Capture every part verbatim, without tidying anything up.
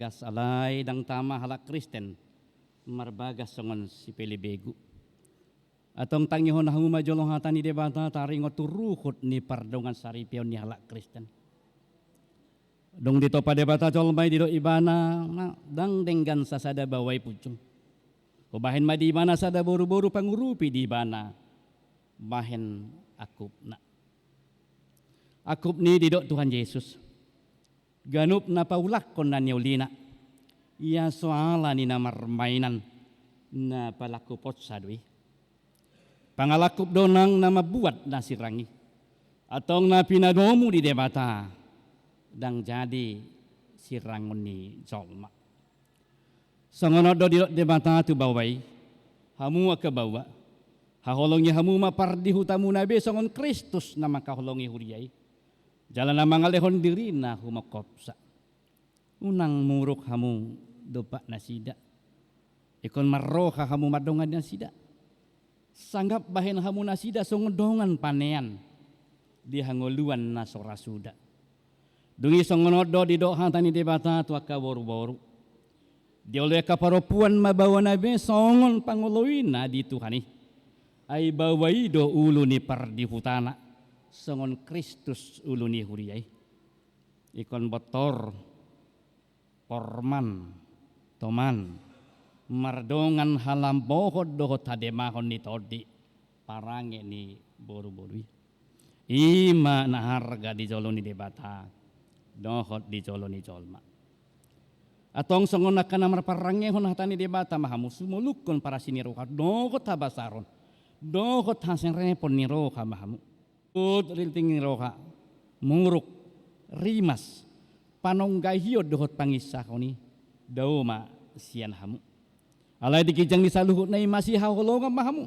Gas alai ndang tama halak Kristen marbagas songon sipelebegu. Antong tangihon hamu ma jolo hata ni Debata taringot tu ruhut ni pardongan saripeon ni halak Kristen. Dung ditompa Debata jolma i, didok ibana, na ndang denggan sasada baoa i punjung. Hubahen ma di ibana sada boruboru pangurupi di ibana bahen angkupna. Angkup ni i didok Tuhan Jesus. Ganup na paulakkon na niolina, ia so ala ni na marmainan, na palangkuponsa do i. Pangalangkup do nang na mambuat na sirang i. Antong na pinadomu di Debata, ndang jadi sirangon ni jolma. Songon on do didok Debata tu baoa i, hamu angka baoa, haholongi hamu ma pardihutamuna be songon Kristus na mangkaholongi huria i, jala na mangalehon dirina humongkopsa. Unang muruk hamu dompak nasida, ingkon marroha hamu mandongani nasida. Sangap bahen hamu nasida songon dongan panean di hangoluan na so ra suda. Dung i songon on do didok hata ni Debata tu angka boruboru. Dioloi angka parompuan ma baoana be songon pangoloina di Tuhan i. Ai baoa i do ulu ni pardihutana, songon Kristus ulu ni huria i. Ingkon bontor, porman, toman, mardongan halambohon dohot hademahon ni tondi, parange ni boruboru i. I ma na harga di jolo ni Debata dohot di jolo ni jolma. Antong songon angka na marparangehon hata ni Debata ma hamu, sumolukkon parasi ni roha dohot habasaron dohot haserepon ni roha ma hamu. Dohot rilting ni roha, muruk, rimas, panonggahion dohot panginsahon i, dao ma sian hamu. Alai di ginjang ni saluhutna i masihaholongan ma hamu.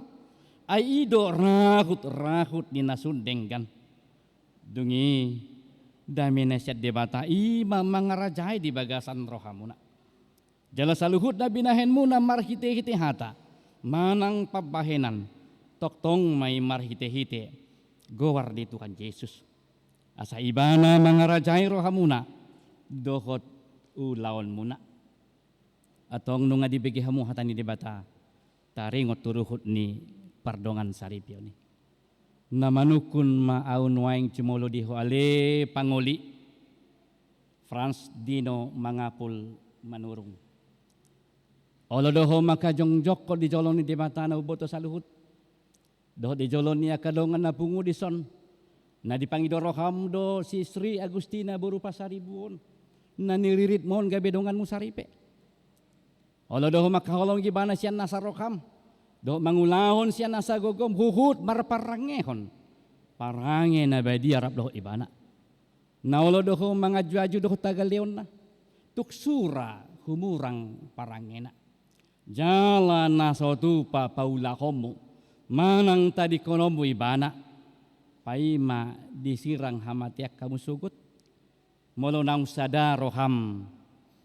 Ai i do rahut-rahut ni na sun denggan. Dung i, dame na sian Debata i ma mangarajai di bagasan rohamuna. Jala saluhut na binahenmuna marhitehite hata manang pambahenan, tongtong ma i marhitehite goar ni Tuhan Jesus. Asa ibana mangarajai rohamuna dohot ulaonmuna. Antong nunga dibege hamu hata ni Debata, taringot tu ruhut ni pardongan saripeon i. Na manungkun ma ahu nuaeng jumolo di ho ale pangoli, Frans Dino Mangapul Manurung. Olo do ho mangkajongjongkon di jolo ni Debata na umboto saluhut. Dohot di jolo ni angka dongan na pungu dison, na dipangido roham do si Sri Agustina boru Pasaribu on, na niriritmu on gabe donganmu saripe. Olo do ho mangkaholongi ibana sian nasa roham, dohot mangulahon sian nasa gogom huhut marparangehon parange na badia rap dohot ibana. Na olo do ho mangajuaju dohot hagaleonna, tung sura humurang parangena. Jala na so tupa paulahonmu manang tadingkononmu ibana, paima disirang hamatean hamu sogot. Molo naung sada roham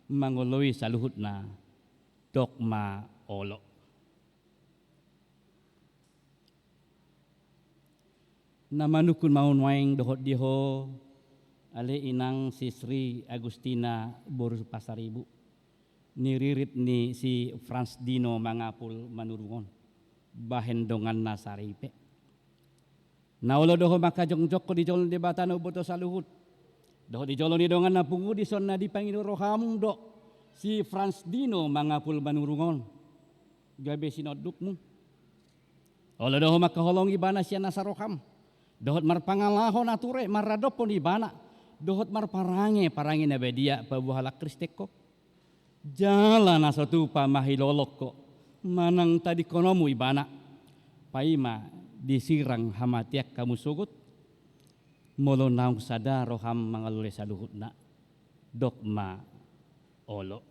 mangoloi saluhutna, dok ma olo. Na manungkun ma ahu nuaeng dohot di ho, ale inang si Sri Agustina boru Pasaribu, niririt ni si Frans Dino Mangapul Manurung on, bahen donganna saripe. Na olo do ho mangkajongjongkon di jolo ni Debata na umboto saluhut, dohot di jolo ni dongan na pungu dison na dipangido roham do si Frans Dino Mangapul Manurung on gabe sinondukmu. Olo do ho mangkaholongi ibana sian nasa roham, dohot marpangalaho na ture maradophon ibana, dohot marparange parange na badia paboa halak Kristen ho. Jala na so tupa mahilolong ho manang tadingkononmu ibana, paima disirang hamatean hamu sogot. Molo naung sada roham mangalului saluhutna, dok ma olo.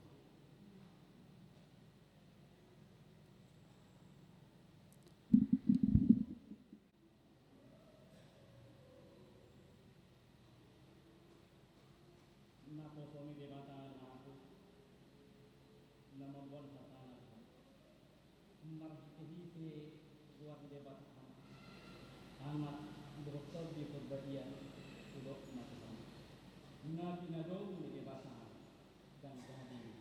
Naposo ni Debata na ahu, na mamboan hatana, marhitehite goar ni Debata Ama, Anak, dohot Tondi Porbadia, hudok ma tu hamu. Na pinadomu ni Debata, ndang jadi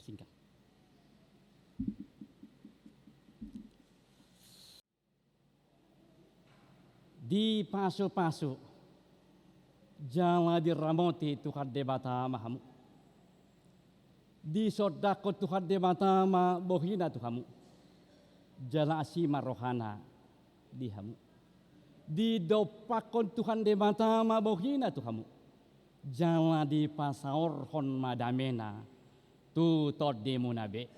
Singkat. Dipasupasu jala diramoti Tuhan Debata ma hamu. Disondangkon Tuhan Debata ma bohina tu hamu, jala asi ma rohana di hamu. Didompakkon Tuhan Debata ma bohina tu hamu, jala dipasaorhon ma damena tu tondimuna be.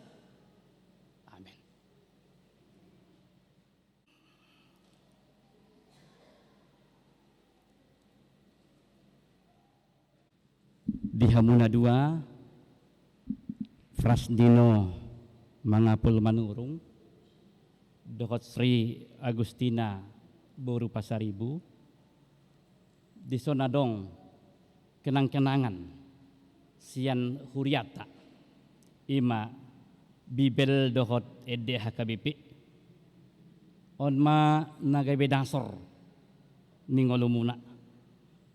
Amen. Di hamu na dua, Frasdino Mangapul Manurung dohot Sri Agustina boru Pasaribu, dison adong kenang-kenangan sian huriata, ima Bibel dohot ende H K B P. On ma na gabe dasor ni ngolumuna.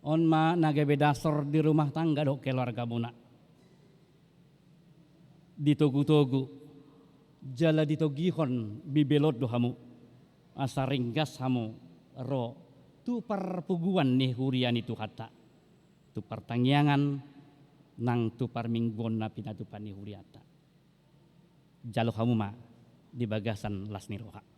On ma na gabe dasor di rumah tangga dohot keluargamuna. Ditogu-togu jala ditogihon Bibel on do hamu, asa ringgas hamu ro tu parpuguan ni huria ni Tuhanta, tu partangiangan nang tu parmingguon na pinatupa ni huriata. Jalo hamu ma di bagasan las ni roha.